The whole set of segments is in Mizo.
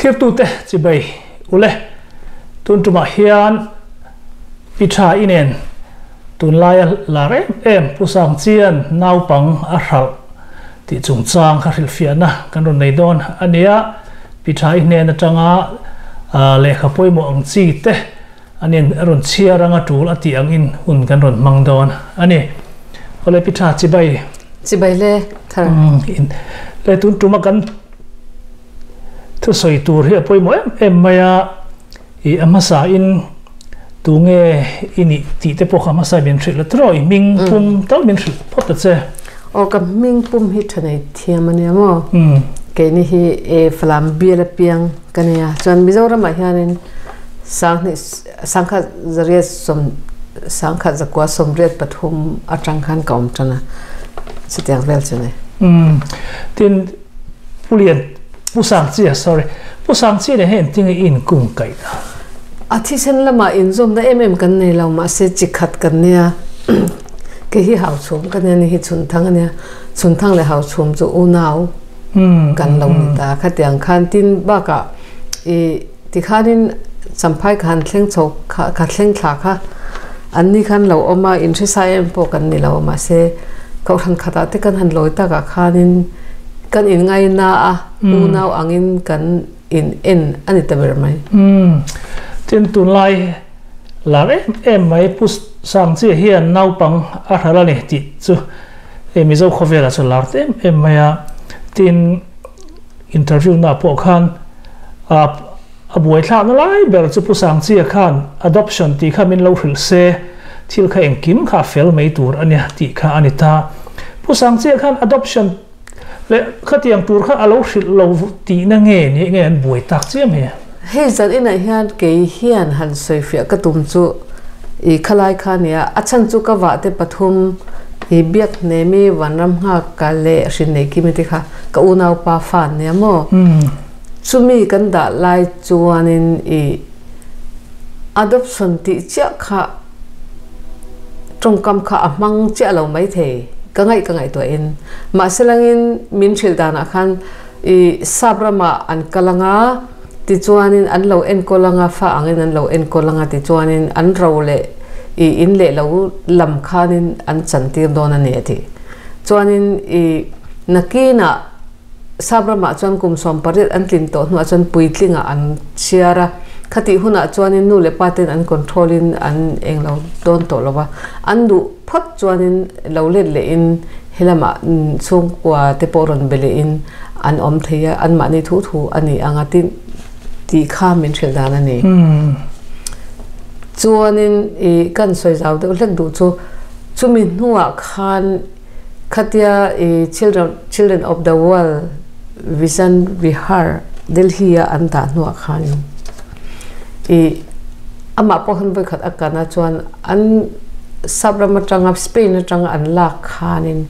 Thlirtute chibai ule tun tumah hian Pi Tha i nen tunlaia lar em em Pu Sangchian naupang a hralh tih chungchang kha hrilhfiahna kan rawn nei dawn a nia. Pi Tha i hnen atanga lehkha pawimawh ang chi te a nen a rawn chhiar anga tul a tih angin hun kan rawn hmang dawn a ni. Awle Pi Tha chibai. Chibai le thar. Le tun tuma kan thusawi tur hi a pawimawh em em mai a. I a hmasa in tunge i nih tih te pawh kha hmasa min hrilh la tiraw i hming pum tal min hrilh phawt ta che. Aw ka hming pum hi tha nei thiam a nia maw? Keini hi e Falam bial apiang ka nia chuan Mizoram ah hianin Sanghnih Sangkhat zariat sawm Sangkhat zakua sawmriat pathum atang khan ka awm tan a chutiang vel chu ni. Tin Pu Lian, Pu Sangchia, sorry, Pu Sangchia nen hian engtin nge i inkung kaih ta? A thisen lamah inzawmna em em kan nei lo, mahse chi khat kan nia. Kei hi Hauchhum ka nia, ni hi Chhunthang a nia. Chhunthang leh Hauchhum chu unau kan lo ni ta. Khatiang khan tin bakah i tikhanin Champhai ka han thleng chho kha, ka thleng thla kha an ni khan lo awm a, inhrisai em pawh kan ni lo, mahse Kohhran khatah te kan han lawi takah khanin kan inngaina a, unau angin kan in en a ni ta ber mai. Umm, tin tunlai lar em em mai Pu Sangchia hian naupang a hral a ni tih chu hei Mizo khawvelah chu lar ta em em mai a, tin interview na pawh khan a buaithlakna lai ber chu Pu Sangchia khan adoption tih kha min lo hrilh se, thil kha engkim kha a fel mai tur a nia tih kha a ni ta. Pu Sangchia khan adoption leh khatiang tur kha a lo hrilh lo tihna nge ni nge an buai tak chiam hi? Hei zan inah hian kei hian han sawifiah ka tum chu i khalai kha nia, a chhan chu ka vah te pathum i biak hnemi Vanram nghak leh hrin nei kimi te kha ka unaupa fa an nia maw? Chumi kan dah lai chuanin i adoption tih chiah kha tawngkam kha a hmang chiah lo maithei ka ngaih ka ngaihtuahin. Mahse langin min hrilh danah khan i sap ramah an kal anga tichuanin an lo enkawl anga fa angin an lo enkawl anga tichuanin an ro leh i in leh lo lam khanin an chantir dawn a ni a ti. Chuanin i nakinah Sap ramah chuan kum 18 an tlin tawh hnuah chuan puitlingah an chhiar a, khatih hunah chuanin nu leh pa ten an control in an eng lo dawn tawh lo va, an duh phawt chuanin lo let lehin helamah chhungkua te pawh rawn be lehin an awm thei a, anmahni thu thu a ni ang a tin tih kha min hrilh dan a ni. Chuanin i kan sawi zau deuh hlek duh chu chumi hnuah khan Khatia i Children Children of the World Vision Vihar Delhi a an dah hnuah khan i amah pawh khan vawikhat a kan a chuan an sap ram atanga Spain atanga an lak khanin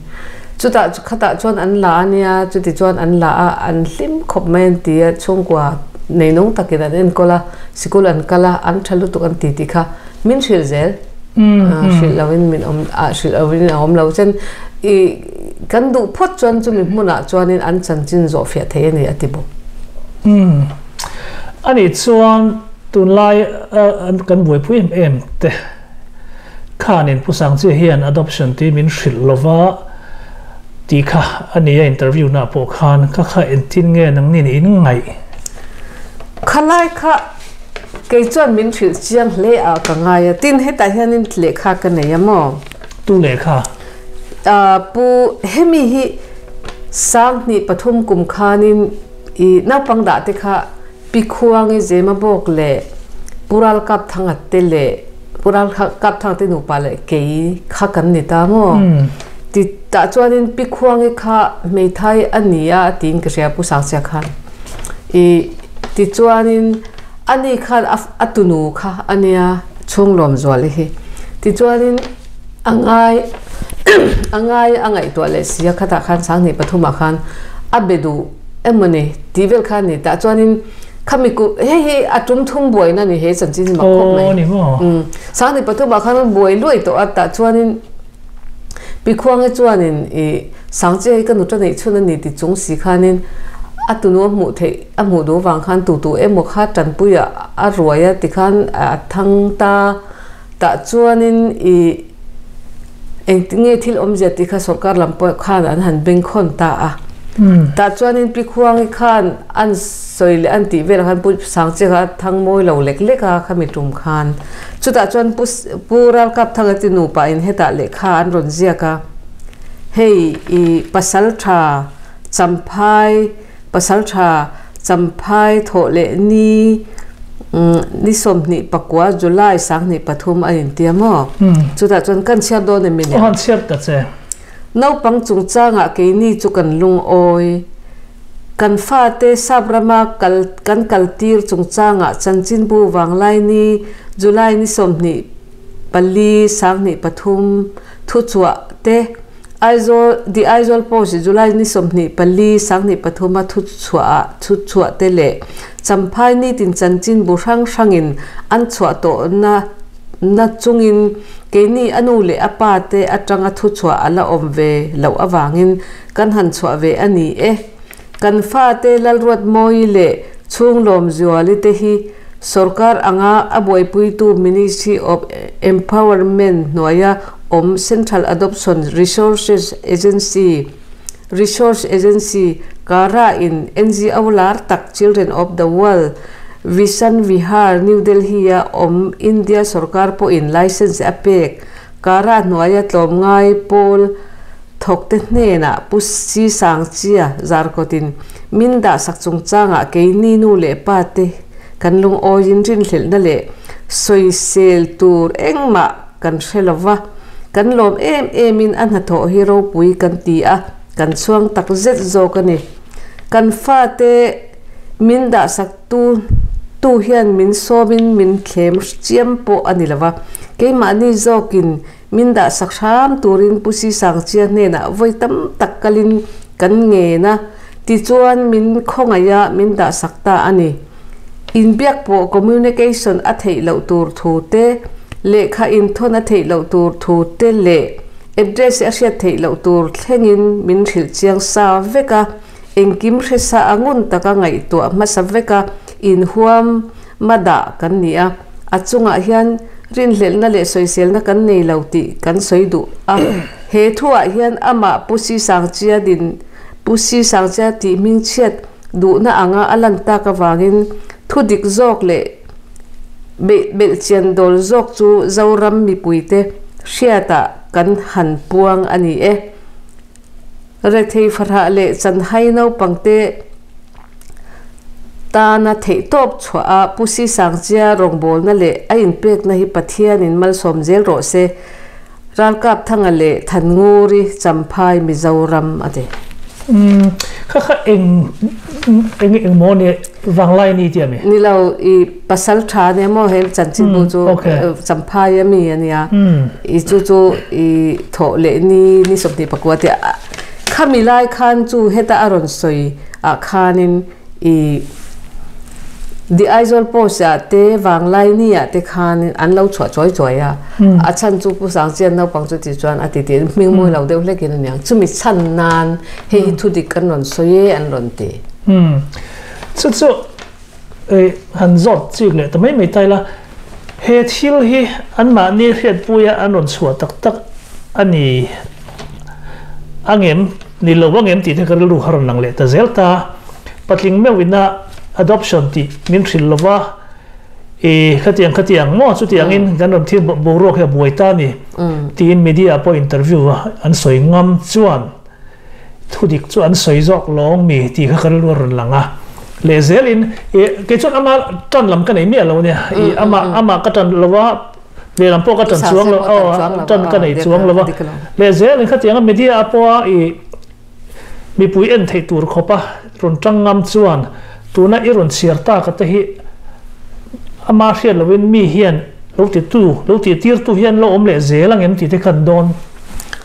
chutah khatah chuan an la a nia chuti chuan an la a an hlim khawp mai an ti a chhungkua neinung takin an enkawl a sikul an kal a an tha lutuk an ti tih kha min hrilh zel. Hrilh loin min awm ah hrilh loin a awm lo chuan i kan duh phawt chuan chumi hmunah chuanin an chanchin zawh fiah thei a ni a ti bawk. Umm anih chuan tunlai kan buaipui em em te khanin Pu Sangchia hian adoption tih min hrilh lova tih kha a ni a interview na pawh khan ka kha engtin nge nangni nih in ngaih? Khalai kha Kei chuan min hrilh chiang hle a ka ngai a, tin hetah hianin lehkha ka nei a maw? Tu lehkha? Pu hemi hi 2003 kum khanin i naupang dah te kha Pi Khuangi Zema Bawk leh Pu Ralkapthanga te leh Pu Ralkapthanga te nupa leh kei kha kan ni ta maw? Ti tah chuanin Pi Khuangi kha hmeithai a ni a tiin ka hria Pu Sangchia khan i Tichuanin ani khan a tunu kha a nia chhunglawm zual hi. Tichuanin a ngai a ngai a ngaihtuah leh si a khatah khan 2003 ah khan a be duh emawni tih vel kha a ni tah chuanin khami ku hei hi a tum thum buaina a ni he chanchin hi mak khawp mai. 2003 ah khan buai luai tawh a tah chuanin Pi Khuangi chuanin i Sangchia hi ka nuta neih chhun a ni ti chung si khanin A tunu a hmuh theih a hmuh duh vang khan tu tu emaw kha tanpui ah a ruai a tikhan a thang ta tah chuanin ih engti nge thil awmzia tih kha sorkar lam pawh khan an han bengkhawn ta a. Tah chuanin Pi Khuangi khan an sawi leh an tih velah khan Pu Sangchia kha a thang mawi lo lek lek a khami tum khan. Chutah chuan Pu Pu Ralkapthanga te nupa in hetah lehkha an rawn ziak a, hei ih pasal tha Champhai Pasaltha Champhai thawh leh ni ni 24 July 2003 a intia maw? Chutah chuan kan chhiar dawn em i Aw han chhiar ta che. Naupang chungchangah keini chu kan lungawi. Kan fate sap rama kal kan kaltir chungchangah chanchinbu vanglai ni July ni 24 2003 thuchhuah te Aizawl, The Aizawl Post July ni 24, 2003 a thuchhuah ah thuchhuah te leh Champhai nitin chanchin bu hrang hrangin an chhuah tawhna na chungin keini a nu leh a pa te atanga thuchhuah a la awm ve loh avangin kan han chhuah ve a ni e. Kan fate Lalruatmawii leh Chhunglawmzuali te hi sorkar anga a buaipuitu Ministry of Empowerment hnuaia awm Central Adoption Resources Agency, Resource Agency, kara in NGO lar tak Children of the World, Vishan Vihar, New Delhi-a awm India sorkar pawhin license a pek kara hnuaia tlawmngai pawl Thawkte hnenah Pu Si Sangchia Zarkawtin min dahsak chungchangah keini nu leh pa te kan lungawiin rinhlelhna leh sawisel tur engmah kan hre lo va, kan lawm em emin a hnathawh hi ropui kan ti a, kan chhuang tak zet zawk a ni. Kan fate min dahsak tu tu hian min sawmin min thlem chiam pawh a ni lo va, keimahni zawkin Min dah sak hram turin Pu Sisangchia hnenah vawi tam tak kalin kan ngen a, tichuan min khawngaih a min dah sak ta a ni. Inbiak pawh communication a theih loh tur thu te, lehkha inthawn a theih loh tur thu te leh address a hriat theih loh tur thlengin min hrilh chiang sa vek a, engkim hresa a ngun taka ngaihtuah hmasa vek a inhuam ma dah kan ni a, a chungah hian rinhlelhna leh sawiselna kan nei lo tih kan sawi duh a. He thuah hian amah Pu Sisangchia din Pu Sisangchia tih hmingchhiat duhna anga a lan tak avangin thu dik zawk leh belhchian dawl zawk chu Zoram mipuite hriatah kan han puang a ni e. Rethei fahrah leh chanhai naupangte tana theihtawp chhuah a Pu Sisangchia rawngbawlna leh a inpekna hi Pathianin malsawm zel rawh se, Ralkapthanga leh Thannguri, Champhai, Mizoram a ti. Umm kha kha eng eng eng maw ni vanglai ni tih a mi? Ni lo, i pasal tha nia maw he chanchinbu chu Champhai a mi a nia, i chu chu i thawh leh ni ni 29 tih a khami lai khan chu heta a rawn sawi ah khanin i The Aizawl Post ah te Vanglai ni ah te khanin an lo chhuah chawi chawi a, a chhan chu Pu Sangchian naupang chu ti chuan a ti tiin hming mawi lo deuh hlekin a niang chumi chhan nan hei hi thu dik an rawn sawi e an rawn ti. Chu chu han zawt chik leh ta mai mai ta ila he thil hi anmahni hriatpuia an rawn chhuah tak tak a ni angem ni lo angem tih te ka rilru har lang leh ta zel ta. Patling meuh ina adoption tih min hrilh lova i khatiang khatiang maw chutiangin kan rawn thil boruak hi a buai ta a ni tiin media pawh interview a an sawi ngam chuan Thudik chu an sawi zawk lawng mi tih kha ka rilru a rawn lang a. Lehzelin i kei chuan ama tan lam ka nei miah lo nia. I ama ama ka tan lo a, lehlam pawh ka tan chuang lo a, tan ka nei chuang lo a. Lehzelin khatianga media a pawha i mipui en theih tur khawpa rawn tang ngam chuan tuna i rawn chhiar tak a te hi ama hriat loin mi hian lo titu lo tihtirtu hian lo awm leh zel angem tih te khan dawn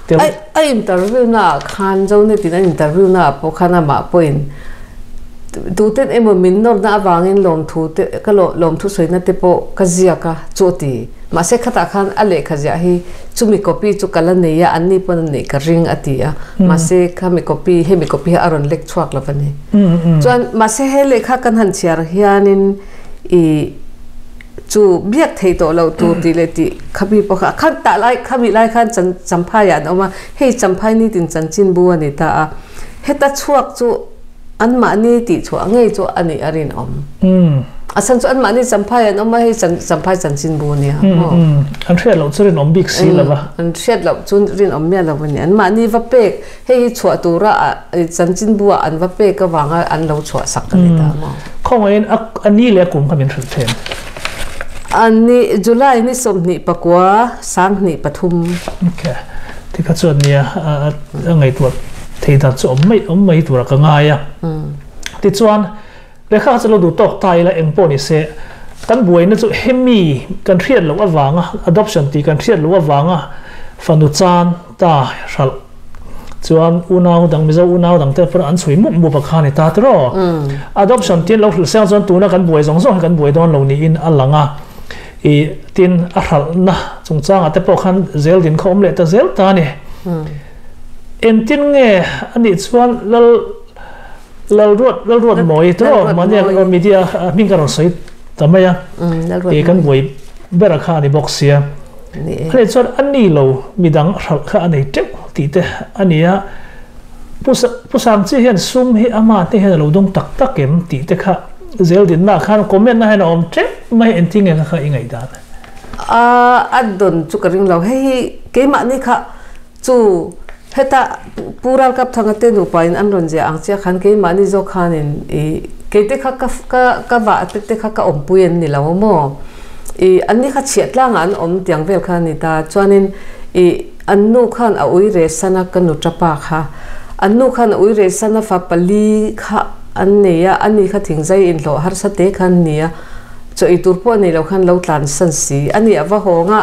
tel. A interview na ah khan Zonetin a interview na ah pawh khan amah pawhin tuten emaw min nawrna avangin lawmthu te ka lawmthu sawina te pawh ka ziak a chu a ti. Mahse khatah khan a lehkha ziah hi Chumi copy chu ka la nei a, anni pawn an neih ka ring a ti a. Mahse khami copy, hemi copy hi a rawn lek chhuak lo va ni. Chuan mahse he lehkha kan han chhiar hianin i chu biak thei tawh loh tur tih leh tih khami pawh kha a khan tah lai khami lai khan chan champhai ah an awm a, hei champhai nitin chanchinbu a ni ta a. Heta chhuak chu anmahni tih chhuah ngei chu a nih a rinawm. A chhan chu anmahni champhai an awm a, hei champhai chanchinbu a nia maw? An hriat loh chu rinawm bik si lo va. An hriat loh chu rinawm miah lo a ni. Anmahni va pek, hei hi chhuah tura chanchinbu ah an va pek avanga an lo chhuah sak a ni ta maw? Khawngaihin a ni leh a kum kha min hrilh then. A ni, July ni 29, 2003. Okay. Tikha chuan nia a ngaihtuah thei dan chu awm mai awm mai tura ka ngai a. Tichuan lehkha kha chu lo duh tawk ta ila eng pawh ni se kan buaina chu hemi kan hriat loh avanga adoption tih kan hriat loh avanga fanu chan ta hralh chuan unau dang Mizo unau dang te pawh an chhui mup mup a kha ni ta tiraw. Adoption tin lo hrilh seng chuan tuna kan buai zawng zawng hi kan buai dawn lo niin a lang a. I tin a hralhna chungchangah te pawh khan zel din kha awm leh ta zel ta a ni. Engtin nge a nih chuan Lal Lalruat Lalruat Mawi te aw mahni a media hming ka rawn sawi ta mai a. I kan buai ber a kha a ni bawk sia. A nih chuan a ni lo midang hralh kha a nei teuh tih te a ni a. Pu Sangchi hian sum hi ama te hian a lo dawng tak tak em tih te kha zel dinna ah khan comment na hian a awm teuh mai engtin nge kha kha i ngaihdan? A a dawn chu ka ring lo. Hei hi keimahni kha chu heta Pu Ralkapthanga te nupa in an rawn ziah ang chiah khan keimahni zawk khanin i keite kha ka ka ka vah te te kha ka awmpui an ni lo maw? I anni kha chhiah tlangah an awm tiang vel kha a ni ta. Chuanin i An nu khan a ui reh san a, ka nu tapa kha. An nu khan a ui reh san a, fa pali kha an nei a, ani kha thingzai inhlawh harsa te kha an ni a, chaw ei tur pawh a nei lo khan lo tlan san si. Ani a va hawng a,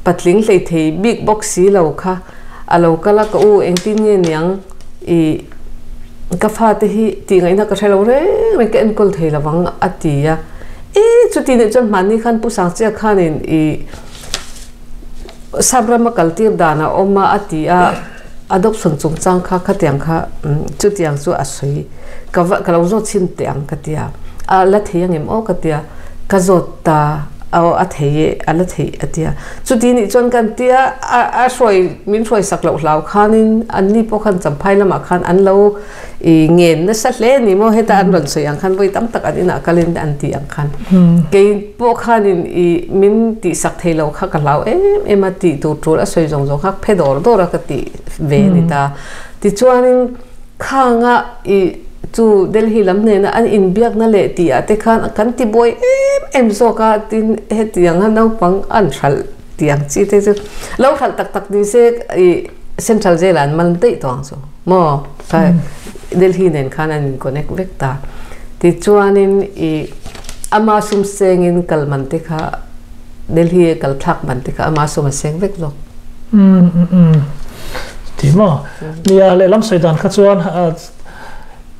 patling hlei thei bik bawk si lo kha a lo kal a, ka u engtin nge niang i ka fate hi tih ngaihna ka hre lo reng reng ka enkawl thei lovang a ti a. E chuti nih chuan hmanni khan Pu Sangchia khanin i Sap rama kal tir dan a awm a, a ti a, adoption chungchang kha khatiang kha chutiang chu a sawi ka va ka lo zawt chhin teh ang ka ti a, a la thei angem aw ka ti a, ka zawt ta aw a thei e a la theih a ti a, chuti nih chuan kan ti a, a hruai min hruai sak loh hlau khanin anni pawh khan Champhai lamah khan an lo I ngen nasa hle ni maw heta an rawn sawi ang khan vawi tam tak an inah kalin an tih ang khan kei pawh khanin i min tihsak thei lo kha ka hlau em em a tih tur tul a sawi zawng zawng kha phe dawr dawr a ka tih ve a ni ta. Tichuanin khanga i chu Delhi lam hnena an inbiakna leh tih ah te khan kan ti buai em em zawk a tin hetiang a naupang an hralh tih ang chi te chu lo hralh tak tak ni se i Central Jail ah an man daih tawh ang chu. Maw? Kha Delhi nen khan an in connect vek ta. Tichuanin i ama sum sengin kal man te kha Delhi a kal thlak man te kha ama sum a seng vek zawk. Ti maw? Nia lehlam sawi dan kha chuan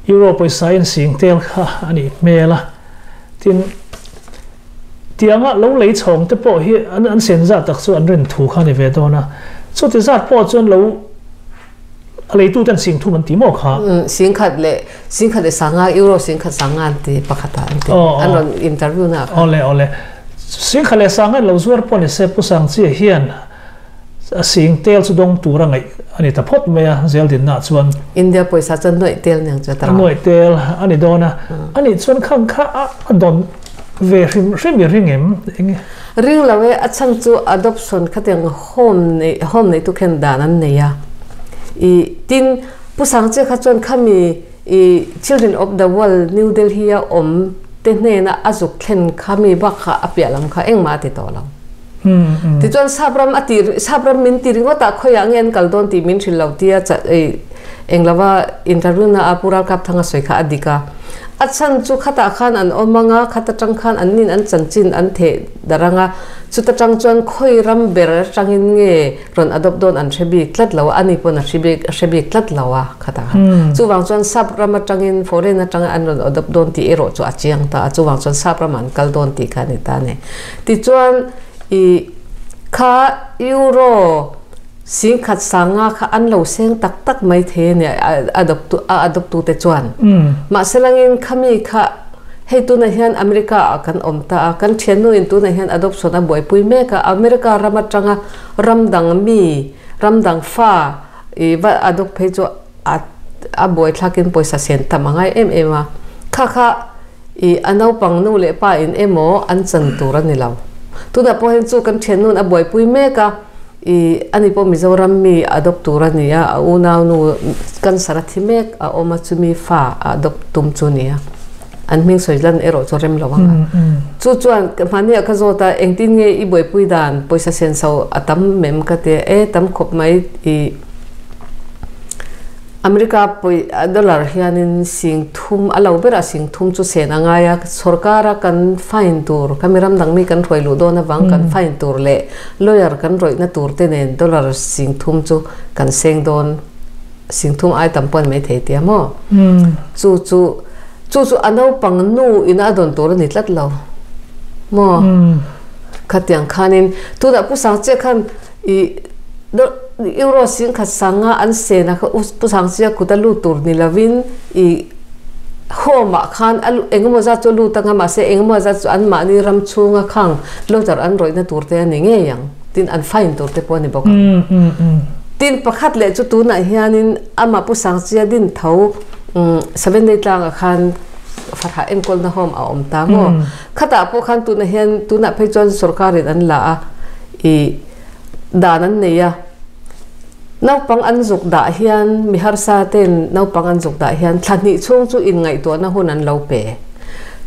Euro pawisa in sing tel kha a nih hmel a. Tin tianga lo lei chhawng te pawh hi an sen zat tak chu an rin thu kha a ni ve dawn a. Chuti zat pawh chuan lo A leitu ten sing thum an ti maw kha? Singkhat leh singkhat leh sanga euro singkhat sanga an ti pakhat ah an ti. An rawn interview na kha. Awle awle. Singkhat leh sanga in lo zuar pawh ni se Pu Sangchia hian a sing tel chu dawng tur a ngaih a ni ta phawt mai a zel dinna ah chuan. India pawisa chuan nuaih tel niang chu a ta rau. Nuaih tel a ni dawn a. A nih chuan khang kha a dawn ve hrim hrim i ring em? Eng. Ring lo e, a chhan chu adoption khatiang home nei home neitu khen dan an nei a. I tin Pu Sangchia kha chuan khami i Children of the World New Delhi a awm te hnena a zuk thlen khami bak kha a piah lam kha engmah a ti tawh lo. Tichuan Sapram a ti Sapram min ti ringawt ah khawiah nge an kal dawn tih min hrilh lo tia i Englova interview na a Pu Ralkapthanga sawi kha a dik a. A chhan chu khatah khan an awm ang a, khat atang khan an nin an chanchin an theh darh ang a, chuta tang chuan khawi ram ber atangin nge rawn adopt dawn an hre bik tlat lo a, ani pawn a hre bik a hre bik tlat lo a khatah khan. Chuvang chuan sap ram atangin foreign atanga an rawn adopt dawn tih erawh chu a chiang ta a, chuvang chuan sap ramah an kal dawn tih kha a ni ta a ni. Tichuan i. Kha euro singkhat sanga kha an lo seng tak tak mai the ne adopt tu a adopt tu te chuan. Mahselangin khami kha hei tuna hian America ah kan awm ta a, kan thiannu in tuna hian adoption a buaipui mek a, America ram atanga ram dang mi, ram dang fa i va adopt phei chu a a buaithlakin pawisa sen tam a ngai em em a, kha kha i a naupang nu leh pa in emaw an chan tur a ni lo. Tunah pawh hian chu kan thiannu in a buaipui mek a. I ani pawh Mizoram mi a adopt tur a ni a, a unaunu cancer a thi mek a awm a, chumi fa a adopt tum chu a ni a, an hming sawi lan erawh chu rem lo ang a. Chu chuan mahni ah ka zawt a, engtin nge i buaipui dan pawisa senso a tam mem ka ti a, e tam khawp mai i America pawi dollar hianin sing thum a lo berah sing thum chu sen a ngai a, sorkara kan fine tur kha mi ram dang mi kan hruai luh dawn avang kan fine tur leh lawyer kan rawihna tur te nen dollar sing thum chu kan seng dawn sing thum ai tam pawh a ni maithei tia maw? Chu chu chu chu a naupang nu ina a dawn tur a ni tlat lo maw? Khatiang khanin tunah Pu Sangchia khan I euro singkhat sanga an sena kha Pu Sangchia kut a lut tur ni lovin i home ah khan a engemaw zat chu a lut anga mahse engemaw zat chu anmahni ram chhunga khang lawter an rawihna tur te a ni ngei ang tin an fine tur te pawh a ni bawk ang. Tin pakhat leh chu tunah hianin amah Pu Sangchia din tho Seven Day tlangah khan farhah enkawlna home a awm ta maw? Khatah pawh khan tunah hian tunah phei chuan sorkarin an la a i dan an nei a, naupang an zuk dah hian mi harsa ten naupang an zuk dah hian thla hnih chhung chu inngaihtuahna hun an lo pe.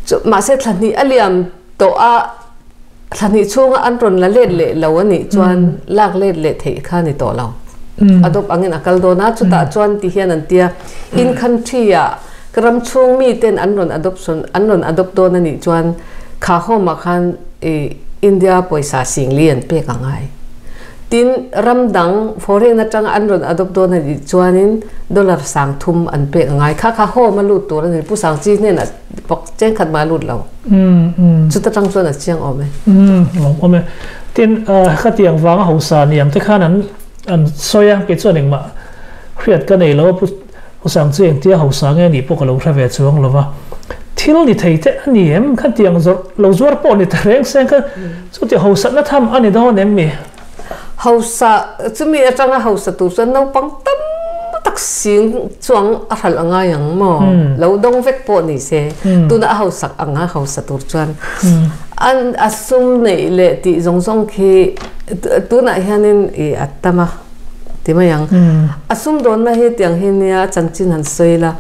Chu mahse thla hnih a liam tawh a, thla hnih chhunga an rawn la let leh lo a nih chuan lak let leh theih kha a ni tawh lo. A dawp angin a kal dawn a, chutah chuan ti hian an tia in country ah Ka ram chhung mi ten an rawn adoption an rawn adopt dawn a nih chuan kha home ah khan i India pawisa singli an pek a ngai. Tin, ram dang foreign atanga an rawn adopt dawn a nih chuanin dollar sang thum an pek a ngai. Kha kha home a lut tur a ni. Pu Sangchi hnenah bawk chengkhat mah a lut lo. Chuta tang chuan a chiang awm e. Lawm awm e. Tin, khatiang vanga hausa niam te khan an an sawi a, kei chuan engmah hriat ka nei lo a Pu Pu Sangchi engtia hausa nge nih pawh ka lo hre ve chuang lo va, thil ni thei te a ni em? Khatiang zawrh lo zuar pawh ni ta reng seng kha chuti hausatna tham a ni dawn em mi? Hausa, chumi atanga hausa tur chuan naupang tam tak sing chuang a hralh a ngai ang maw? Lo dawng vek pawh ni se, tuna a hausak anga hausa tur chuan an a sum neih leh tih zawng zawng khi tunah hianin i a tam a. Ti mai ang. A sumdawnna hi tiang hi nia chanchin han sawi la,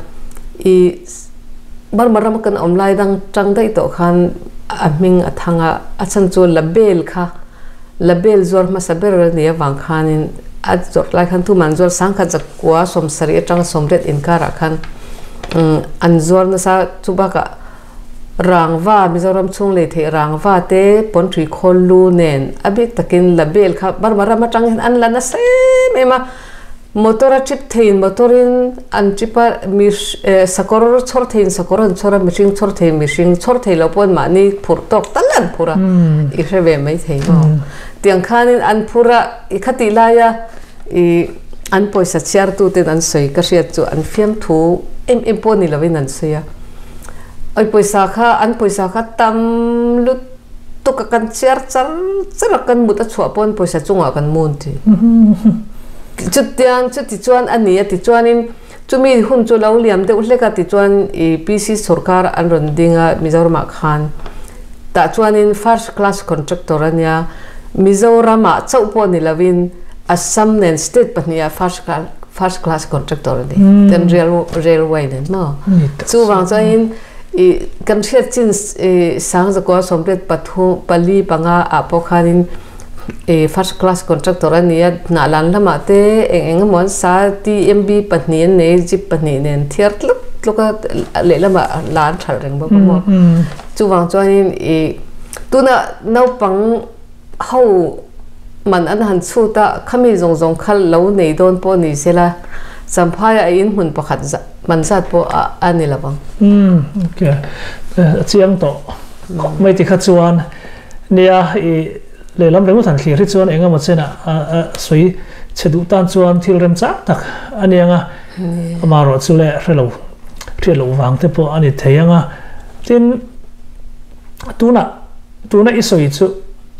i Burma rama kan awm lai dang tang daih tawh khan a hming a thang a, a chhan chu label kha label zuar hmasa ber a nih avang khanin a zawrh lai khan thuman zuar sangkhat zakua sawmsarih atanga sawmriat inkarah khan an zuar nasa chu bakah Rangva, Mizoram chhung lei theih rangva te pawnṭui khawl lu nen a bik takin la bel kha Burma ram aṭang hian an la nasa em em a, motor a trip theiin motor in an trip a, mi sakawr chhawr theiin sakawr an chhawr a, mihring chhawr theiin mihring chhawr thei lo pawhin mahni phurh tawk tal an phur a, i hre ve mai thei maw? Tiang khanin an phur a, i khatih laia i an pawisa chhiartuten an sawi ka hriat chu an fiamthu em em pawh ni lovin an sawi a. Oi pawisa kha an pawisa kha tam lutuk a kan chiar char char a kan mut a chhuah pawn pawisa chungah kan mun ti. Chutiang chu tichuan a ni a tichuanin chumi hun chu lo liam deuh hlek a tichuan i PC sorkar an rawn ding a Mizoramah khan tah chuanin first class contractor a nia Mizoramah chauh pawh ni lovin Assam nen state pahnih ah first first class contractor a ni ten rail railway nen maw chuvang chuanin i kan hriat chin i sangzakua sawmriat pathu pali panga ah pawh khanin i first class contractor a ni a hnah lan lamah te eng eng emaw an sa TMB pahnih an nei jeep pahnih nen thiar tluk tluk a lehlamah la an hralh reng bawk a maw chuvang chuanin i tuna naupang Ho man an han chhut a, khami zawng zawng kha lo nei dawn pawh ni sela, Champhai a in hmun pakhat man zat pawh a ni lo ang. Umm ok, a chiang tawh khawp mai ti kha chuan nia i Lehlam ringawt han thlir hi chuan eng emaw chenah a sawi chhe duh tan chuan thil remchang tak a ni ang a, amaherawh chu leh hre lo hriat loh vang te pawh a ni thei ang a. Tin, tunah tuna i sawi chu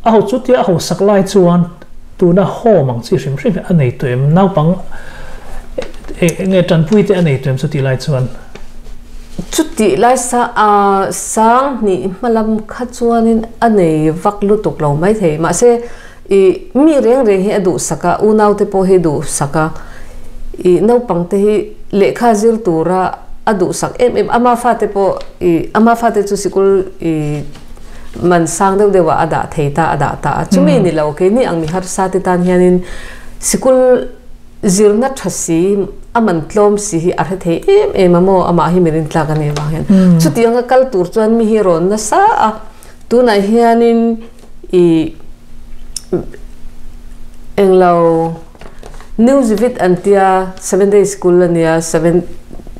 a ho chutia a hausak lai chuan tuna home ang chi hrim hrim hi a nei tawh em? Naupang eng nge tanpui te a nei tawh em chutih lai chuan? Chutih lai sa a sang hnih hmalam kha chuanin a nei vak lutuk lo maithei. Mahse, i mi reng reng hi a duhsak a, unaute pawh hi duhsak a, i naupangte hi lehkha zir tura a duhsak em em. Ama fate pawh i ama fate chu sikul i man sang deuh deuhah a dah thei ta, a dah ta a. Chumi ni lo, keini ang mi harsa te tan hianin sikul Zirna tha si, a man tlawm si hi a hre thei em em a maw? Amah hi mirin tlak a nih avang hian. Chutianga kal tur chuan mi hi rawn nasa a, tunah hianin i englo Newsvit an tia Seven Day School a nia, Seven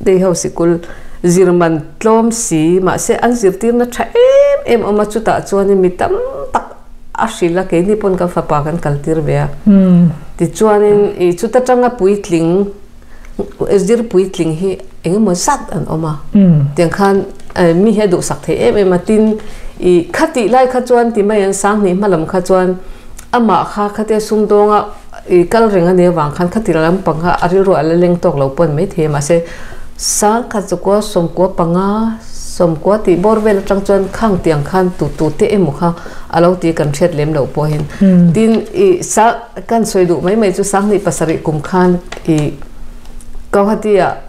Day ho sikul zir man tlawm si, mahse an zirtirna tha em em awm a, chutah chuanin mi tam tak A hrilh a, keini pawn kan fapa kan kaltir ve a. Tichuanin i chuta tanga puitling, zir puitling hi eng emaw zat an awm a. Tiang khan mi hi a duhsak thei em em a, tin i khatih lai kha chuan ti mai an Sanghnih hma lam kha chuan amah kha khatia sumdawnga i kal reng a nih avang khan khati lampang kha a rilru a la leng tawk lo pawn maithei a, mahse Sangkhat chukua sawmkua panga sawmkua tih bawr vel atang chuan khang tiang khan tu tu te emaw kha a lo ti kan hriat lem loh pawhin tin i sa kan sawi duh mai mai chu Sanghnih pasarih kum khan i Guwahati ah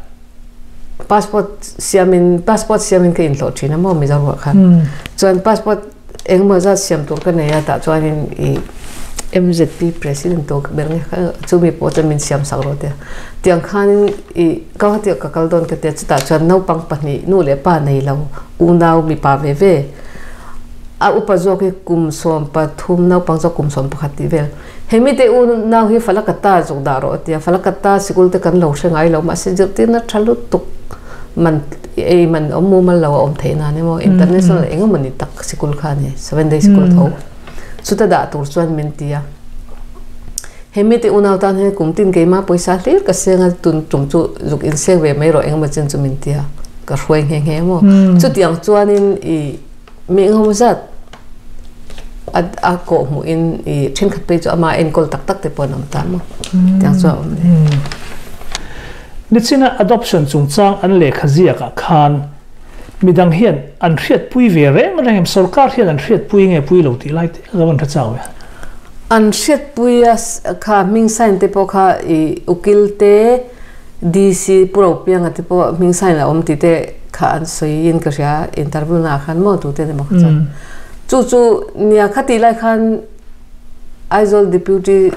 passport siamin passport siamin ka inhlawh thin a maw Mizoramah khan chuan passport Engemaw zat siam tur ka nei a tah chuanin i MZP President tur ka ber nge kha chumi pawh chuan min siam sak rawh tia. Tiang khanin i Guwahati ah ka kal dawn ka tia chutah chuan naupang pahnih nu leh pa nei lo unau mipa ve ve a upa zawk hi kum 13 naupang zawk kum 11 tih vel hemi te unau hi Falakata zawk dah rawh tia Falakata sikul te kan lo hre ngai lo mahse zirtirna tha lutuk man ei man awm mumal lo a awm theih nan emaw international eng emaw ni tak sikul kha a ni seven day sikul tho chuta dah tur chuan min ti a hemi te unau tan hian kum tin keima pawisa hlir ka seng a tun tum chu zuk in seng ve mai rawh eng emaw chen chu min ti a ka hruai nghe nghe emaw chutiang chuanin i mi eng emaw zat a a kawh hmuh in i thenkhat phei chu ama enkawl tak tak te pawh an awm ta maw tiang chu a awm ni. Nichina adoption chungchang an lehkha ziakah khan midang hian an hriatpui ve reng reng em? Sorkar hian an hriatpui nge pui lo tih lai te ka van hre chau e. An hriatpui a kha hming sign te pawh kha i ukil te DC Pu Ropianga te pawh hming sign a awm tih te kha an sawi in ka hria interview naah khan maw tute ni maw kha chuan chu chu nia kha tih lai khan Aizawl Deputy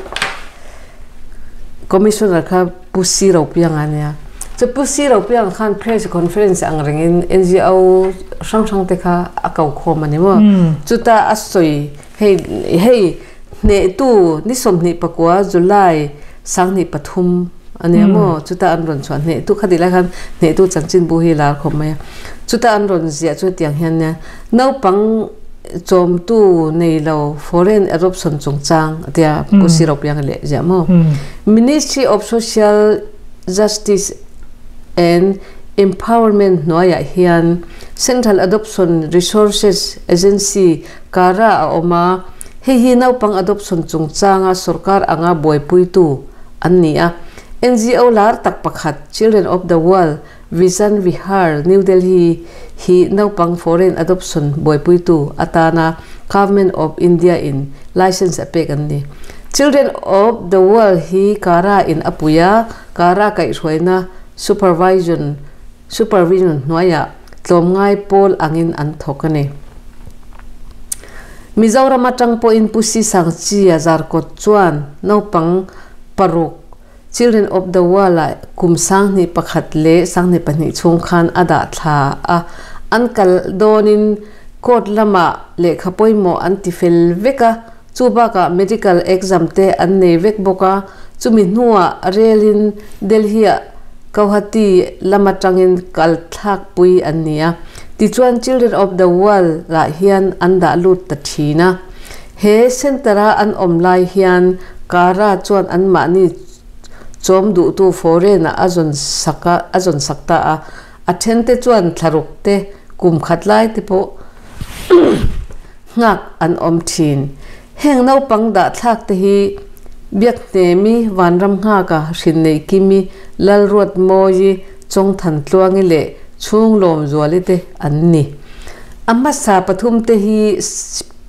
Commissioner kha Pu C Ropianga a nia chu Pu C Ropianga khan press conference ang rengin NGO hrang hrang te kha a ko khawm a ni maw chuta a sawi hei hei Hnehtu ni 24 July 2003 a nia maw? Chuta an rawn chhuah hnehtu kha tih lai khan hnehtu chanchinbu hi lar khawp mai a. Chuta an rawn ziah chu hetiang hian nia naupang chawmtu nei lo foreign adoption chungchang a tia Pu Siropianga leh ziah maw? Ministry of Social Justice and Empowerment hnuaiah hian Central Adoption Resources Agency Kara a awm a, hei hi naupang adoption chungchanga sorkar anga buaipuitu an ni a. NGO lar tak pakhat Children of the World, Visan Vihar, New Delhi hi naupang foreign adoption buaipuitu atana Government of India in license a pek an ni. Children of the World hi Kara in a pui a, Kara kaihhruaina supervision supervision hnuaiah tlawmngai pawl angin an thawk a ni. Mizoram atang pawhin Pu Si Sang Chia Zarkawt chuan naupang paruk Children of the World-ah kum 2001 leh 2002 chhung khan a dah thla a, an kal dawnin court lamah lehkha pawimawh an ti fel vek a, chu bakah medical exam te an nei vek bawk a, chumi hnuah relin Delhi-ah Guwahati lam atangin kal thlakpui an ni a, tichuan Children of the World ah hian an dah lut ta thin a. He centre-a an awm lai hian Cara chuan anmahni chawm duhtu foreign-ah a zawn sak a, a zawn sak ta a. A thente chuan thlaruk te, kum khat lai te pawh nghak an awm thin. Heng naupang dah thlak te hi Biakhnemi, Vanramnghaka, Hrinneikimi, Lalruatmawi, Chawngthantluangi leh Chhunglawmzuali te an ni. A hmasa pathum te hi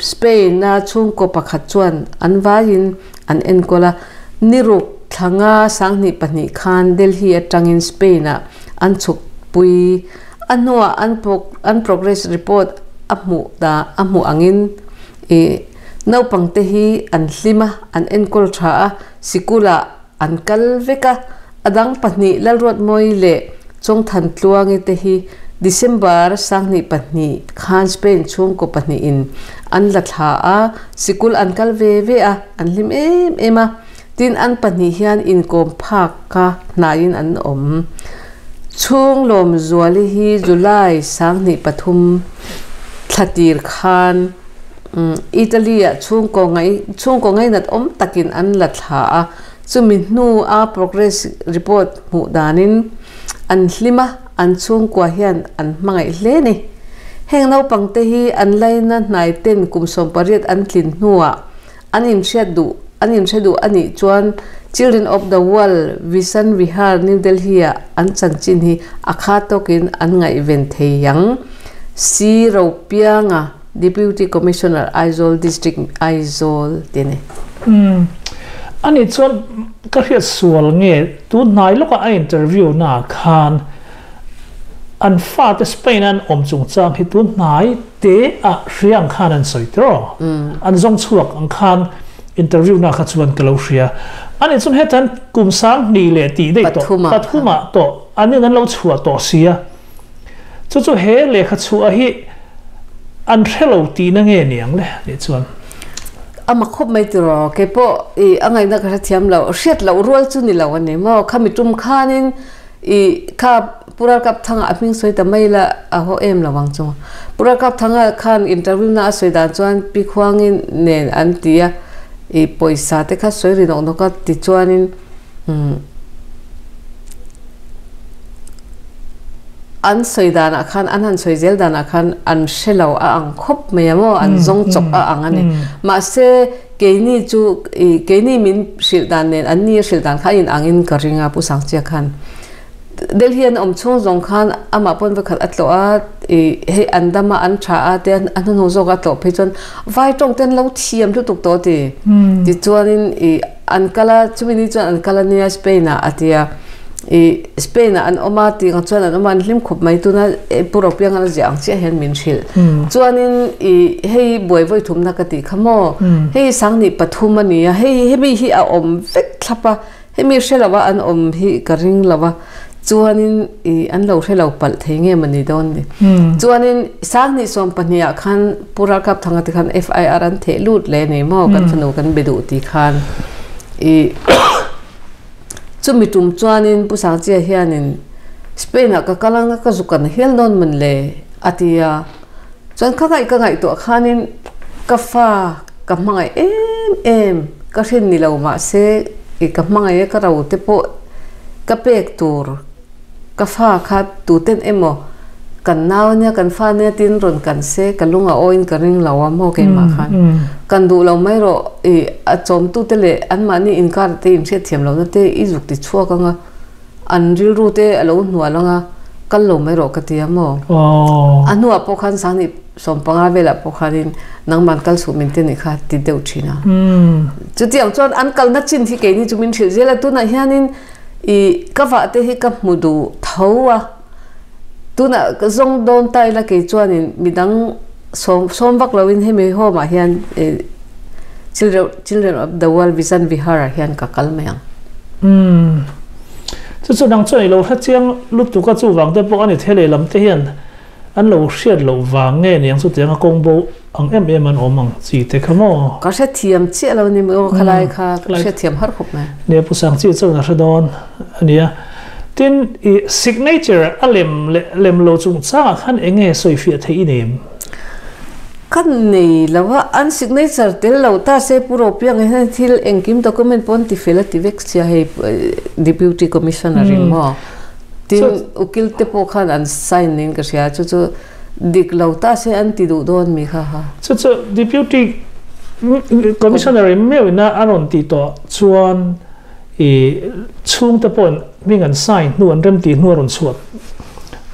Spain-a chhungkaw pakhat chuan an vaiin an enkawl a, niruk thla nga 2002 khan Delhi atangin Spain-ah an chhukpui. A hnuah an an progress report a hmuh da a hmuh angin ih naupangte hi an hlim a, an enkawl tha a, sikulah an kal vek a. A dang pahnih Lalruatmawi leh Chawngthantluangi te hi December 2002 khan Spain chhungkaw pahnihin an la thla a, sikul an kal ve ve a, an hlim em em a. Tin, an pahnih hian inkawm phak kha hnaiin an awm. Chhung Lawmzuali hi July 2003 thla tir khan Italy-ah chhungkaw chhungkaw ngainat awm takin an la thla a, chumi hnu a progress report hmuh danin an hlim a, an chhungkua hian an hmangaih hle a ni. Heng naupangte hi an laina hnai ten kum 18 an tlin hnuah An inhriat duh an inhre duh a nih chuan Children of the World, Visan Vihar, New Delhi-ah an chanchin hi a kha tawkin an ngaihven thei ang. C. Ropianga, Deputy Commissioner, Aizawl District, Aizawl ti a ni. Umm. A nih chuan ka hriat sual nge tun hnai lawkah a interview naah khan an fate Spain a an awm chungchang hi tun hnai te ah hria ang khan an sawi tiraw? An zawng chhuak ang khan interview na kha chuan ka lo hria. Ani chuan hetan kum 2000 leh tih daih tawh pathumah tawh an in an lo chhuah tawh sia. Chu chu he lehkha chhuah hi an hre lo tihna nge niang le nih chuan. Ama khawp mai tiraw keipawh i a ngaihna ka hrethiam lo hriat loh rual chu ni lo a ni maw khami tum khanin I kha Pu Ralkapthanga a hming sawi ta mai la a haw em lo ang chu. Pu Ralkapthanga khan interview na a sawi dan chuan Pi Khuangi nen an ti a, i pawisa te kha sawi ri nawk nawk a ti chuanin umm an sawi danah khan an han sawi zel danah khan an hre lo a ang khawp mai a maw an zawng chawp a ang a ni. Mahse Keini chu i keini min hrilh dan nen an ni a hrilh dan kha a in angin ka ring a Pu Sangchia khan. Delhi an awm chhung zawng khan amah pawn vekhat a tlawh a i hei an dam a an tha a te a hnuhnung zawk a tlawh phei chuan vai tawng te an lo thiam lutuk tawh a ti. Tichuanin i an kal a chumi ni chuan an kal a nia Spain ah a ti a. I Spain ah an awm a tih ang chuan an awm a an hlim khup mai tuna Pu Ropianga a ziah ang chiah hian min hrilh. Chuanin i hei buai vawi thumna ka tih kha maw hei 2003 a ni a hei hemi hi a awm vek thlap a hemi hre lo a an awm hi ka ring lo a chuanin i an lo hre lo palh thei nge mawni dawn ni. Chuanin 2012 ah khan Pu Ralkapthanga te khan FIR an theh lut leh a ni maw kan fanu kan be duh tih khan i Chumi tum chuanin Pu Sangchia hianin Spain-ah ka kal anga ka zuk an hial dawn mawn le? a ti a. Chuan ka ngaih ka ngaihtuah khanin ka fa ka hmangaih em em ka hrin ni lo mahse i ka hmangaih a ka ro te pawh ka pek tur Ka fa kha tuten emaw kan nau ania kan fa ania tin rawn kan se ka lung a awiin ka ring lo a maw keimah khan kan duh lo mai rawh i a chawmtute leh anmahni inkar te inhriatthiam lohna te i zuk ti chhuak anga an rilru te a lo hnual anga kal lo mai rawh ka ti a maw a hnuah pawh khan 2015 velah pawh khanin nangman kal suh min ti anih kha ti deuh thin a chutiang chuan an kalna chin hi keini chu min hrilh zel a tunah hianin I ka vah te hi ka hmu duh tho a, tunah ka zawng dawn ta ila kei chuanin midang sawm sawm vak loin hemi home ah hian children children of the world vision vihar ah hian ka kal mai ang. Umm. Chu chu nang chuan i lo hre chiang lutuk a chuvang te pawh a ni thei lehlam te hian an lo hriat loh vang nge niang chutiang a kawng bo ang em em an awm ang chi te kha maw? Ka hrethiam chiah lo ni maw khalai kha ka hrethiam har khawp mai. Nia Pu Sangchi chuan a hre dawn a nia. Tin i signature a lem leh lem lo chungchangah khan eng nge sawifiah theih i nem? Ka nei lo a, an signature tel lo ta se Pu Ropianga hian thil engkim document pawh an ti fel a ti vek sia hei Deputy Commissioner in maw? Tin ukil te pawh khan an sign niin ka hria chu chu dik lo ta se an ti duh dawn mi kha ha. Chu chu Deputy Commissioner in meuhin a a rawn tih tawh chuan i chhungte pawhin hming an sign hnu an remtih hnu a rawn chhuah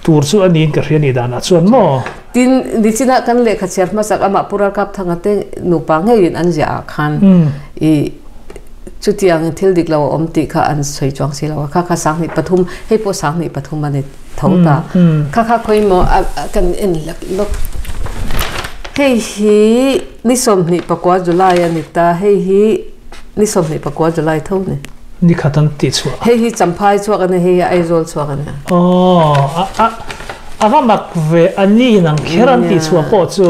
tur chu a niin ka hria ni danah chuan maw? Tin, nichinah kan lehkha chhiar hmasak amah Pu Ralkapthanga te nupa ngeiin an ziah ah khan i chutiang thil dik lo a awm tih kha an sawi chuang si lo a, kha kha 2003, hei pawh 2003 a ni tho ta. Kha kha khawi maw kan en lak lawk. Hei hi ni 29 July a ni ta, hei hi ni 29 July tho a ni. Ni khat an tih chhuah. Hei hi Champhai chhuak a ni, hei hi Aizawl chhuak a ni. Aw, a, a, a va mak ve, a ni in ang kher an tih chhuah pawh chu.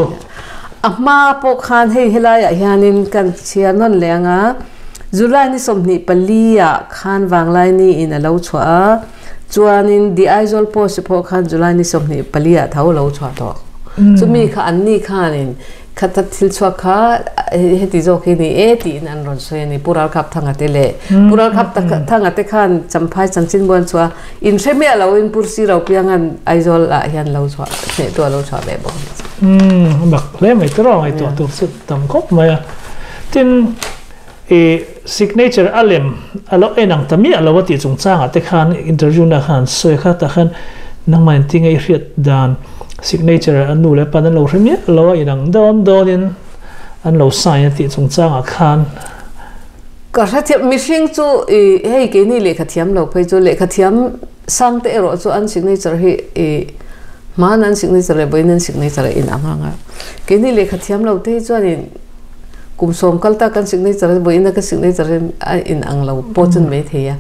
A hma pawh khan hei helaiah hianin kan chhiar nawn leh ang a, July ni 24 ah khan Vanglaini in a lo chhuah a, chuanin The Aizawl Post pawh khan July ni 24 ah tho a lo chhuah tawh. Chumi kha an ni khanin Khat a thil chhuak kha heti zawk hi ni e tiin an rawn sawi a ni. Pu Ralkhapthanga te leh Pu Ralkhapthanga te khan Champhai chanchin buan chhuah in hre miah loin Pu Siro Piangan Aizawl ah hian lo chhuah hneh tu a lo chhuah ve bawk a ni. Umm mak hle mai te rawh ngaihtuah tur chu tam khawp mai a. Tin i signature a lem a lo en ang ta miah lo a tih chungchangah te khan interview na khan an sawi kha tah khan nangmah in tinge i hriat dan Signature a nu leh pan an lo hre miah lo a, inang dawn dawnin an lo sign a tih chungchangah khan. Ka hrethiam, mihring chu i hei keini lehkha thiam lo phei chu lehkha thiam sang te erawh chu an signature hi i hmaan an signature leh vawiin an signature a inang ang a. Keini lehkha thiam lo te hi chuanin kum sawm kal ta kan signature a vawiin a ka signature hi a inang lo pawh chu ni maithei a.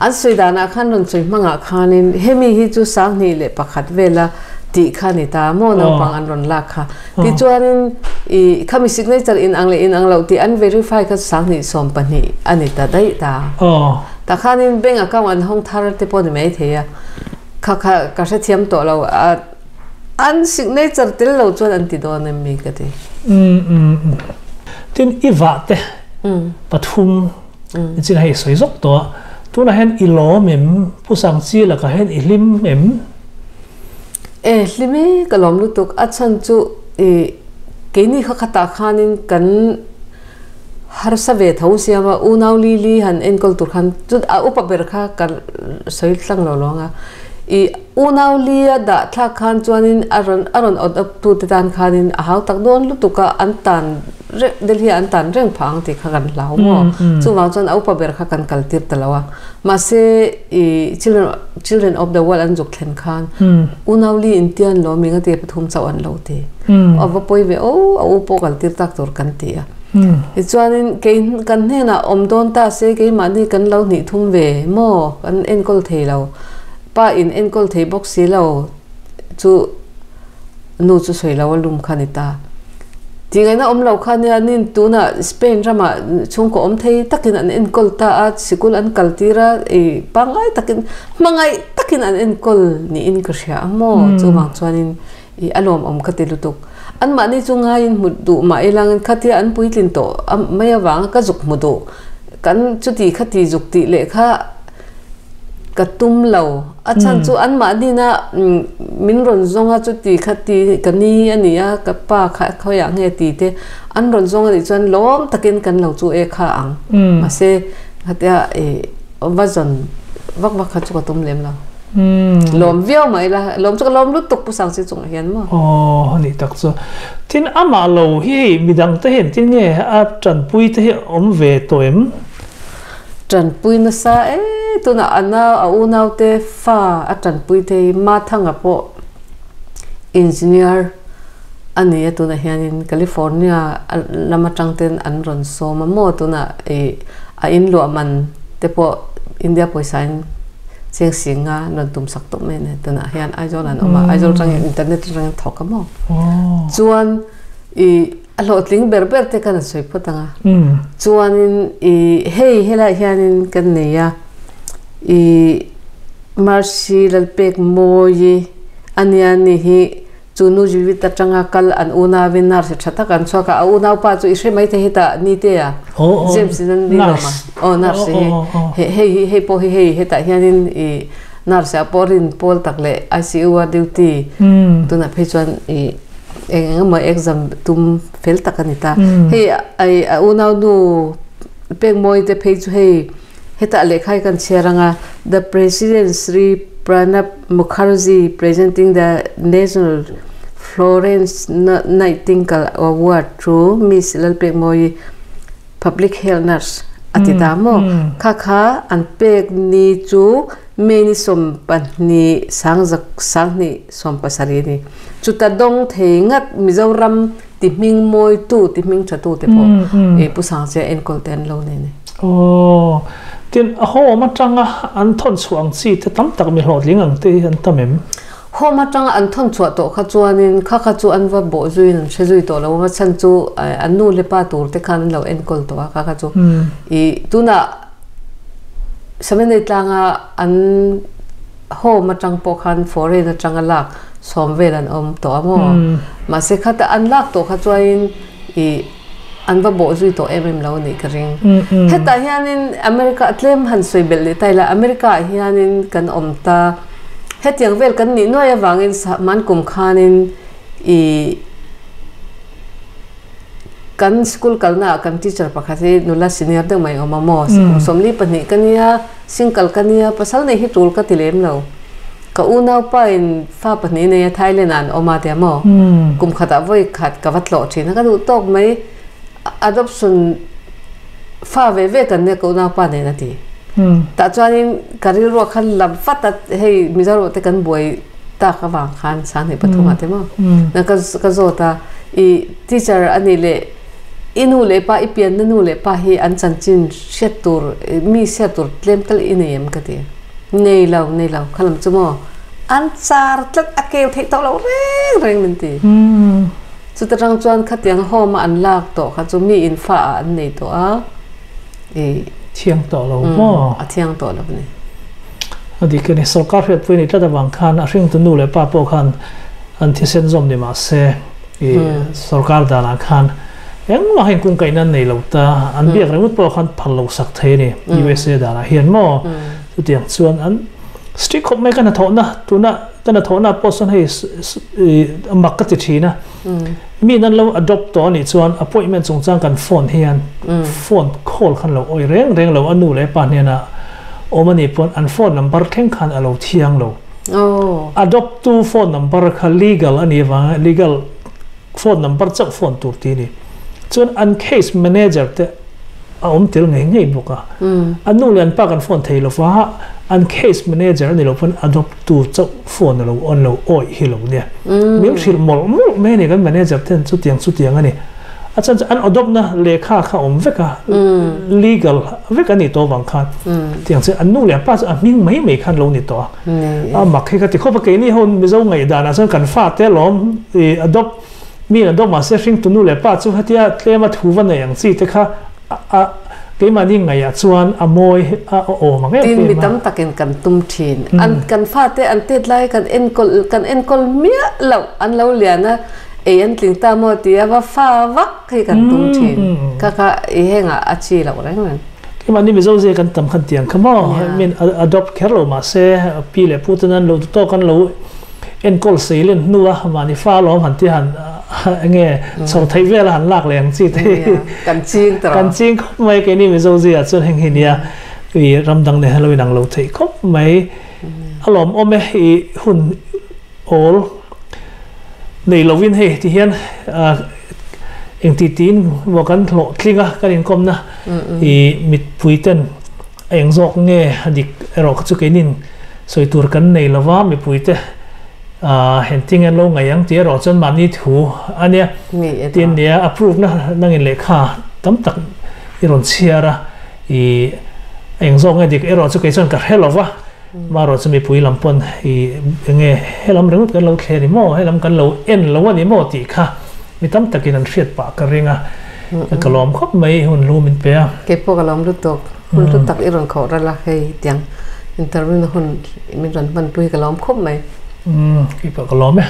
An sawi danah khan rawn sawi hmangah khanin hemi hi chu 2001 vela tih kha ni ta maw naupang an rawn lak kha. Tichuanin i khami signature inang leh inang loh tih an verify kha 2012 a ni ta daih ta. Tah khanin bank account an hawng thar te pawh ni maithei a. Kha kha ka hrethiam tawh lo a. An signature tel lo chuan an ti dawn em mi ka ti. Tin i vah te pathum chin hei sawi zawk tawh a, tunah hian i lawm em? Pu Sangchi lakah hian i hlim em? E hlim e, ka lawm lutuk. A chhan chu i keini kha khatah khanin kan harsa ve tho siam a, unau li li han enkawl tur khan chu a upa ber kha ka sawi tlang lo lo ang a. I unau li a dah thlak khan chuanin a rawn a rawn awt up tu te tan khanin a hau tak dawn lutuk a, an tan reng Delhi ah an tan reng phah ang tih kha kan hlau maw? Chuvang chuan a upa ber kha kan kal tir ta lo a. Mahse i children children of the world an zuk thlen khan unau li in tian lo mi ngati pathum chauh an lo ti. A va pawi ve aw a u pawh kal tir tak tur kan ti a. Tichuanin kei kan hnenah awm dawn ta se keimahni kan lo hnih thum ve maw kan enkawl thei lo. Pa in enkawl thei bawk si lo chu nu chu sawi lo a lum kha ni ta. Tingaihna awm lo kha nia nin tunah Spain ramah chhungkaw awm thei takin an enkawl ta a, sikul an kal tir a, i pangngai takin hmangaih takin an enkawl niin ka hria a maw chuvang chuanin i a lawmawm ka ti lutuk. Anmahni chu ngaiin hmu duh mah ilangin khatia an puitlin tawh mai avanga ka zuk hmu duh kan chuti khati zuk tih leh kha Ka tum lo. A chhan chu anmahnina min rawn zawng a chuti kha ti ka ni a ni a, ka pa kha khawiah nge ti te an rawn zawng a nih chuan lawm takin kan lo chu e kha ang. Mahse khatia i va zawn vak vak kha chu ka tum lem lo. Lawm viau mah ila, lawm chu ka lawm lutuk Pu Sangsi chungah hian maw. Aw a nih tak chu. Tin amah lo hi hei midang te hian tin nge a tanpui te hi awm ve tawh em? Tanpui nasa e, tunah a nau a unaute fa a tanpui thei Mathanga pawh engineer a ni a tunah hianin California lam atang ten an rawn sawm a maw tunah ih a in luah man te pawh India pawisa in cheng si nga an rawn tum sak tawh mai a ni tunah hian Aizawl an awm a Aizawl atangin internet atangin thawk a maw chuan ih A hlawhtling ber ber te kan sawi phawt ang a. Chuanin i hei helaiah hianin kan nei a, i Mercy Lalpek Mawi a nia ni hi Chu nu Judith atanga kal an unauin nurse tha tak an chhuak a, a unaupa chu i hre mai thei hetah Nite a, James in an ni lo ma, aw nurse hi, hei hi hei pawh hi hei hetah hianin i nurse ah pawh rin pawl tak leh ICU a duty tunah phei chuan i eng eng emaw exam tum fel tak a ni ta. Hei a unaunu Pekmawi te phei chu hei hetah lehkha hi kan chhiar ang a, The President Shri Pranab Mukherjee presenting the National Florence Nightingale Award to Miss Lalpekmawi Public Health Nurse a ti ta maw? Kha kha an pek ni chu May ni 12 sangzak 20 17 a ni. Chuta dawng thei ngat Mizoram ti hming mawitu, ti hming thatu te pawh Pu Sangchia enkawl te an lo nei a ni. Aw, tin a home atanga an thawn chhuah ang chi te tam tak mi hlawhtling ang te hi an tam em? Home atanga an thawn chhuah tawh kha chuanin kha kha chu an va bawh zuiin an hre zui tawh lo a, chhan chu an nu leh pa tur te khan an lo enkawl tawh a kha kha chu. I tunah Samanei tlanga an home atang pawh khan foreign atanga lak sawm vel an awm tawh a maw? Mahse khata an lak tawh kha chuanin i an va bawh zui tawh em em lo a nih ka ring. Hetah hianin America tlem han sawi belh leh ta ila America ah hianin kan awm ta hetiang vel kan nih nuai avangin man kum khanin i Kan school kalna ah kan teacher pakhat hi nula senior deuh mai awm a maw? Kum 42 ka nia, single ka nia, pasal nei hi tul ka ti lem lo. Ka unaupa in fa pahnih nei a Thailand ah an awm a tia maw? Kum khatah vawi khat ka va tlawh thin a, ka duh tawk mai. Adoption fa ve ve kan nia ka unaupa nen a ti. Tah chuanin ka rilruah khan la vat a, hei Mizoramah te kan buai tak avang khan 2003 ah te maw na ka ka zawt a i teacher ani leh i nu leh pa i pianna nu leh pa hi an chanchin hriat tur mi hriat tur tlem tal i nei em ka ti nei lo nei lo kha lam chu maw an char tlat a kel theih tawh lo reng reng min ti chuta tang chuan khatiang home a an lak tawh kha chu mi in fa ah an nei tawh a i thiang tawh lo maw? A thiang tawh lo a ni. A dik a ni. Sorkar hriatpui ni tlat avang khan a hringtu nu leh pa pawh khan an thisen zawm ni mah se i sorkar danah khan engmah hian kungkaihna an nei lo ta. An biak ringawt pawh khan phal lo sak thei a ni USA danah hian maw? Chutiang chuan an strict khawp mai ka hnathawhna tuna ka hnathawhna pawh sawn hei i mak ka ti thin a. Mi nan lo adopt tawh anih chuan appointment chungchang kan phone hian phone call khan lo awih reng reng lo a nu leh pa hnena awm anih pawn an phone number thleng khan a lo thiang lo. Adopt tu phone number kha legal anih avanga legal phone number chauh phone tur tih a ni. Chuan an case manager te a awm tel ngei ngei bawk a. An nu leh an pa kan phone thei lo va, an case manager a ni lo pawn adopt tu chauh phone a lo on lo awih hi lo nia. Min hrilh mawlh mawlh mai a ni kan manager ten chutiang chutiang a ni. A chhan chu an adopt na lehkha kha awm vek a, legal vek a nih tawh avang khan tiang chu an nu leh an pa chu a hming mai mai khan lo ni tawh a. A mak hi ka ti khawp a, keini ho Mizo ngaihdan ah chuan kan fate alawm i adopt Mi an dawk mahse hringtu nu leh pa chu hetia tlema thu va nei ang chi te kha a keimahni ngaihah chuan a mawi a awm ang em em a. Tin mi tam takin kan tum thin. An kan fate an tet lai kan enkawl kan enkawl miah loh an lo lian a, ei an tling ta maw tia va fa vak hi kan tum thin. Kha kha i hengah a chi loh reng reng. Keimahni Mizo zia kan tam khan tiang kha maw? Min adopt kher lo mahse pi leh pu ten an lo tawk an lo Enkawl sei len hnua mahni fa alawm han ti han enge chhawr theih vel a han lak leh ang chi te hi kan ching tawh kan ching khawp mai keini Mizo zia chuan heng hi nia i ram dang nen hian lo inang lo theih khawp mai a lawmawm e i hun awl nei lovin hei ti hian engti tiin maw kan hlawhtling a kan inkawmna i mitpui ten A eng zawk nge a dik erawh kha chu keinin sawi tur kan nei lo va, mipuite henting an lo ngaih ang tih erawh chuan mahni thu a nia. Tin nia approve na nangin lehkha tam tak i rawn chhiar a, i a eng zawk nge dik erawh chu kei chuan ka hre lo va, marawh chu mipui lam pawn i enge helam ringawt kan lo thle a ni maw, helam kan lo en lo a ni maw tih kha mi tam takin an hriat pah ka ring a. Ka lawm khawp mai hun lu min pe a. Kei pawh ka lawm lutuk. Hun hlu tak i rawn khawh ral a hei tiang interview na hun min rawn hmanpui hi ka lawm khawp mai. Kei pawh ka lawm e.